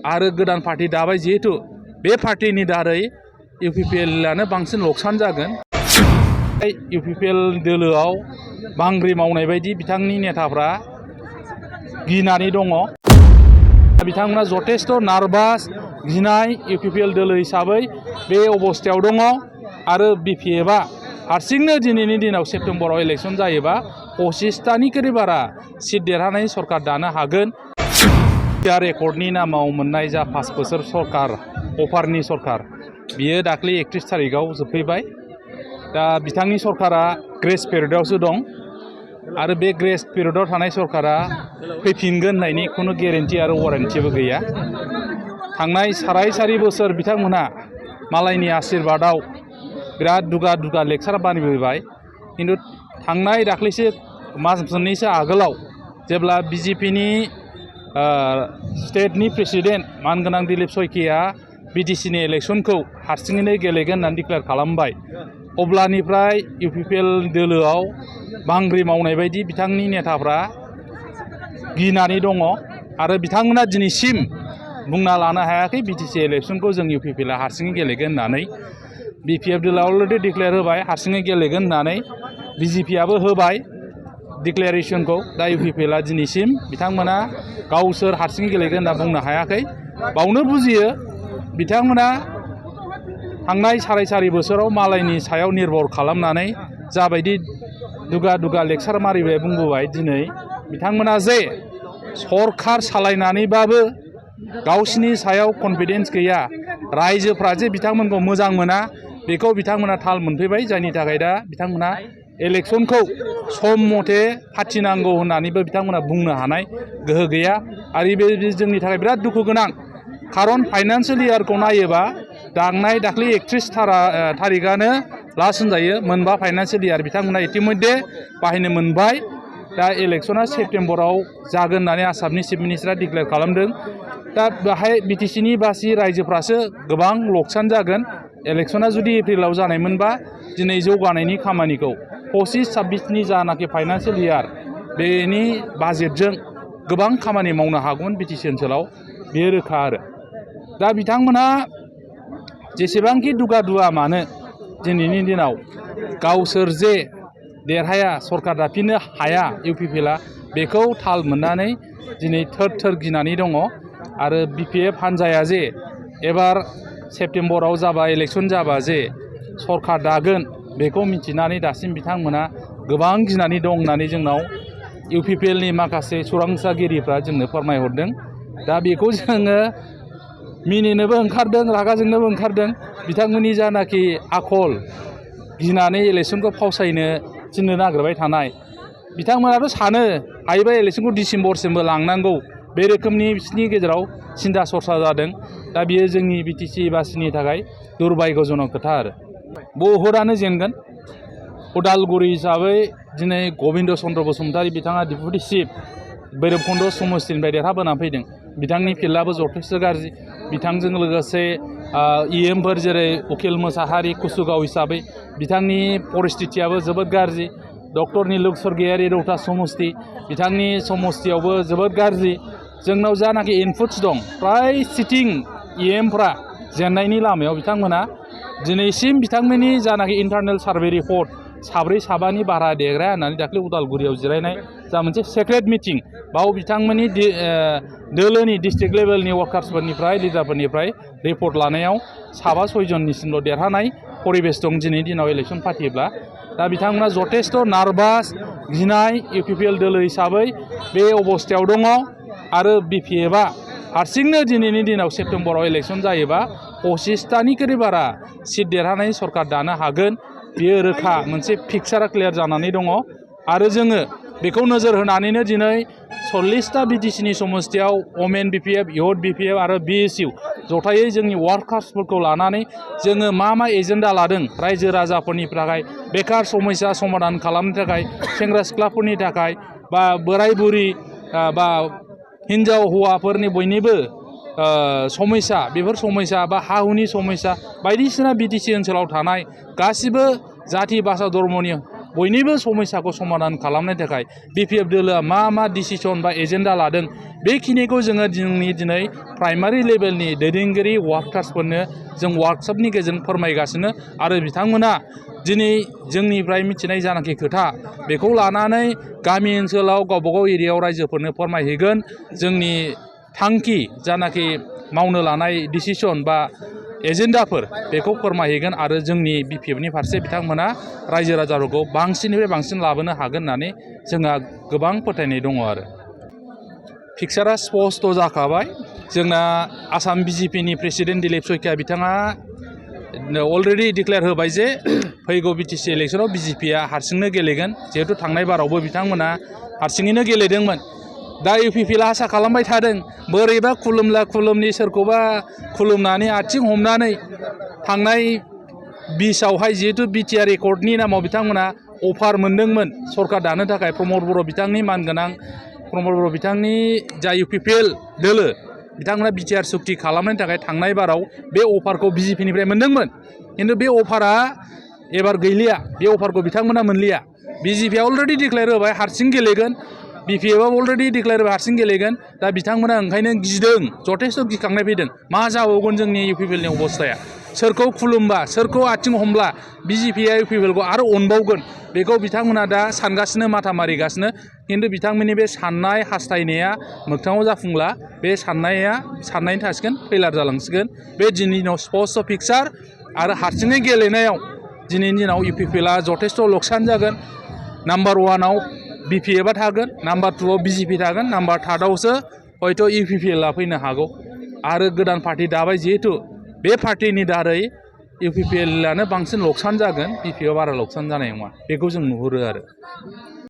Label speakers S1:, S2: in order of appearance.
S1: आरो गोदान पार्टी दाबाय जिहेतु बे पार्टीनि दारै इउपिपिएलआनो बांसिन लकसान जागोन। इउपिपिएल दोलोआव बांग्रि मावनाय बायदि बिथांनि नेताफ्रा गिनानै दङ। बिथांमोना जथेस्थ' नार्भास गिनाय इउपिपिएल दोलो हिसाबै बे अबस्थायाव दङ आरो बिपिएफआ हारसिंनो दिनैनि दिनाव सेप्तेम्बराव इलेक्सन जायोबा 25टानिख्रुइ बारा सिट देरहानाय सरकार दानो हागोन। रेकर्डनि नामाव मोननाय जा 5 बोसोर सरकार अफारनि सरकार बियो दाख्लै 31 थारिखआव जोबफैबाय। दा बिथांनि सरकारा ग्रेस पिरियडआवसो दं आरो बे ग्रेस पिरियडआव थानाय सरकारा फैफिनगोन होननायनि खुनु गेरेन्टि आरो वारेन्टिबो गैया। थांनाय साराय बोसोर बिथांमोनहा मालायनि आशीर्बादाव बिराद दुगा लेक्सार बानायबोबाय, खिन्थु थांनाय दाख्लैसो मास मोननैसो आगोलाव जेब्ला बिजेपिनि स्टेटनि प्रेसिडेन्ट मानगोनां दिलीप शइकिया बिटिसिनि इलेक्सनखौ हारसिङैनो गेलेगोन होननानै डिक्लेयार खालामबाय, अब्लानिफ्राय इउपिपिएल दोलोआव बांग्रि मावनाय बायदि बिथांनि नेताफ्रा गिनानै दङ आरो बिथांमोना दिनैसिम बुंना लानो हायाखै बिटिसि इलेक्सनखौ जों इउपिपिएलआ हारसिङै गेलेगोन होननानै। बिपिएफ दोलआ अलरेडि डिक्लेयार होबाय हारसिङै गेलेगोन होननानै, बिजेपिआबो होबाय डिक्लेरेसनखौ। दा इउपिपिएलआ दिनैसिम बिथांमोना गावसोर हारसिङै गेलेगोन होनना बुंनो हायाखै। बावनो बुजियो बिथांमोना थांनाय साराय बोसोराव मालायनि सायाव निर्भर खालामनानै जाबायदि दुगा लेक्सार मारिबाय बुंबोबाय, दिनै बिथांमोना जे सरकार सालायनानैबाबो गावसिनि सायाव कनफिडेन्स गैया, रायजोफ्रा जे बिथांमोनखौ मोजां मोना बेखौ बिथांमोना थाल मोनफैबाय। जायनि थाखाय दा बिथांमोना इलेक्सनखौ सम मथे फाथिनांगौ होननानैबो बिथांमोना बुंनो हानाय गोहो गैया। आरो बे जोंनि थाखाय बिराद दुखु गोनां, खारन फाइनान्सियेल इयारखौ नायोबा दाख्लै 31 थारिखआनो लास्ट होनजायो। मोनबा फाइनान्सियेल इयार बिथांमोना इतिमध्ये बाहायनो मोनबाय। दा इलेक्सना सेप्तेम्बराव जागोन होननानै आसामनि चिफ मिनिस्टारा डिक्लेयार खालामदों। दा बेहाय बिटिसिनि बासि रायजोफ्रासो गोबां लकसान जागोन। इलेक्सना जुदि एप्रिलाव जानायमोनबा दिनै जौगानायनि खामानिखौ 25-26नि जानाखि फाइनान्सियेल इयार बेनि बाजेटजों गोबां खामानि मावनो हागौमोन बिटिसि ओनसोलाव, बेयो रोखा आरो। दा बिथांमोनहा जेसेबांखि दुगा मानो दिनैनि दिनाव गावसोर जे देरहाया सरकार दाफिननो हाया इउपिपिएलआ, बेखौ थाल मोननानै दिनै थोर गिनानै दङ। आरो बिपिएफ हान्जाया जे एबार सेप्तेम्बराव जाबा इलेक्सन जाबा जे सरकार दागोन बेखौ मिथिनानै दासिम बिथांमोना गोबां गिनानै दं होननानै जोंनाव इउपिपिएलनि माखासे सोरांसागिरिफ्रा जोंनो फोरमायहरदों। दा बेखौ जोङो मिनिनोबो ओंखारदों, रागा जोंनोबो ओंखारदों। बिथांमोननि जानाखि आखल गिनानै इलेक्सनखौ फावसायनो थिननो नागिरबाय थानाय, बिथांमोनाथ' सानो हायोबा इलेक्सनखौ डिसेम्बरसिमबो लांनांगौ, बे रोखोमनि बिसोरनि गेजेराव सिन्था सरसा जादों। दा बियो जोंनि बिटिसि बासिनि थाखाय दुर्भाग्यजनक खोथा आरो। बहुदआनो जेनगोन। उदालगुरि हिसाबै दिनै गबिन्द चन्द्र बसुमतारी बिथाङा डिपुटि चिफ भैरबकुन्द समस्तिनिफ्राय देरहाबोनानै फैदों। बिथांनि फिल्डआबो जथेस्थ' गाज्रि। बिथांजों लोगोसे इएमफोर जेरै उकिल मोसाहारि कुसुगाव हिसाबै बिथांनि परिस्थितियाबो जोबोद गाज्रि। डक्टर निलुग स्वर्गियारि रौता समस्ति, बिथांनि समस्तियावबो जोबोद गाज्रि। जोंनाव जानाखि इनपुट्स दं फ्राय सिटिं इएमफ्रा जेननायनि लामायाव बिथांमोना दिनैसिम बिथांमोननि जानाखि इन्टारनेल सार्भे रिपर्ट 4-5नि बारा देग्रा होननानै दाख्लै उदालगुरियाव जिरायनाय जा मोनसे सेक्रेट मिटिं, बाव बिथांमोननि दोलोनि डिस्ट्रिक्ट लेभेलनि वार्कार्सफोरनिफ्राय लिडारफोरनिफ्राय रिपर्ट लानायाव 7-6 जननिसिमल' देरहानाय परिबेस दं दिनैनि दिनाव इलेक्सन फाथियोब्ला। दा बिथांमोना जथेस्थ' नार्भास गिनाय इउपिपिएल दोलो हिसाबै बे अबस्थायाव दङ आरो बिपिएफआ हारसिंनो दिनैनि दिनाव सेप्तेम्बराव इलेक्सन जायोबा 25टानिख्रुइ बारा सिट देरहानाय सरकार दानो हागोन। बेयो रोखा मोनसे पिक्सारा क्लियार जानानै दङ। आरो जोङो बेखौ नोजोर होनानैनो दिनै 40टा बिटिसिनि समस्तियाव अमेन बिपिएफ, इउथ बिपिएफ आरो बिएसइउ जथायै जोंनि वार्कार्सफोरखौ लानानै जोङो मा एजेन्डा लादों रायजो राजाफोरनि थाखाय, बेकार समस्या समाधान खालामनो थाखाय, सेंग्रा सिख्लाफोरनि थाखाय, बा बोराय बुरि बा हिन्जाव हौवाफोरनि बयनिबो समस्या, बेफोर समस्या बा हा हुनि समस्या बायदिसिना बिटिसि ओनसोलाव थानाय गासिबो जाथि भाषा धर्मनि बयनिबो समस्याखौ समाधान खालामनो थाखाय बिपिएफ दोलोआ मा मा डिसिसन बा एजेन्डा लादों बेखिनिखौ जोङो दिनै प्राइमारि लेभेलनि दैदेनगिरि वार्कार्सफोरनो जों वार्कशपनि गेजेरजों फोरमायगासिनो आरो बिथांमोना दिनै जोंनिफ्राय मिथिनाय जानाखि खोथा बेखौ लानानै गामि ओनसोलाव गावबागाव एरियायाव रायजोफोरनो फोरमायहैगोन जोंनि थांखि जानाखि मावनो लानाय डिसिसन बा एजेन्डाफोर बेखौ फोरमायहैगोन आरो जोंनि बिपिएफनि फारसे बिथांमोना रायजो राजाफोरखौ बांसिननिफ्राय बांसिन लाबोनो हागोन होननानै जोंहा गोबां फोथायनाय दङ आरो पिक्सारा स्पस्ट' जाखाबाय जोंना आसाम बिजेपिनि प्रेसिडेन्ट दिलीप सयकिया बिथाङा अलरेडि डिक्लेयार होबाय जे फैगौ बिटिसि इलेक्सनाव बिजेपिया हारसिंनो गेलेगोन जिहेतु थांनाय बारावबो बिथांमोना हारसिङैनो गेलेदोंमोन दा इउपिपिएलआ आसा खालामबाय थादों बोरैबा खुलुमला खुलुमनि सोरखौबा खुलुमनानै आथिं हमनानै थांनाय 20आवहाय जिहेतु बिटिआर एकर्डनि नामाव बिथांमोना अफार मोनदोंमोन सरकार दानो थाखाय प्रमद बर' बिथांनि मानगोनां प्रमद बर' बिथांनि जा इउपिपिएल दोलो बिथांमोना बिटिआर सुक्ति खालामनायनि थाखाय थांनाय बाराव बे अफारखौ बिजेपिनिफ्राय मोनदोंमोन खिन्थु बे अफारा एबार गैलिया बे अफारखौ बिथांमोना मोनलिया बिजेपिआ अलरेडि डिक्लेयार होबाय हारसिं गेलेगोन बिपिएफआ अलरेडि डिक्लेयार होबाय हारसिं गेलेगोन दा बिथांमोना ओंखायनो गिदों जथेस्थ' गिखांनाय फैदों मा जाबावगोन जोंनि इउपिपिएलनि अबस्थाया सोरखौ खुलुमबा सोरखौ आथिं हमब्ला बिजेपिआ इउपिपिएलखौ आरो अनबावगोन बेखौ बिथांमोना दा सानगासिनो माथा मारिगासिनो खिन्थु बिथांमोननि बे साननाय हास्थायनाया मोगथाङाव जाफुंला बे साननायनि थासिगोन फैलार जालांसिगोन बे दिनैनि दिनाव स्पस्ट पिक्सार आरो हारसिङै गेलेनायाव दिनैनि दिनाव इउपिपिएलआ जथेस्थ' लकसान जागोन नाम्बार 1आव बिपिएफआ थागोन नाम्बार 2आव बिजेपि थागोन नाम्बार 3आवसो हयथ' इउपिपिएलआ फैनो हागौ आरो गोदान पार्टि दाबाय जिहेतु बे पार्टिनि दारै इउपिपिएलआनो बांसिन लकसान जागोन बिपिएफआ बारा लकसान जानाय नङा बेखौ जों नुहुरो आरो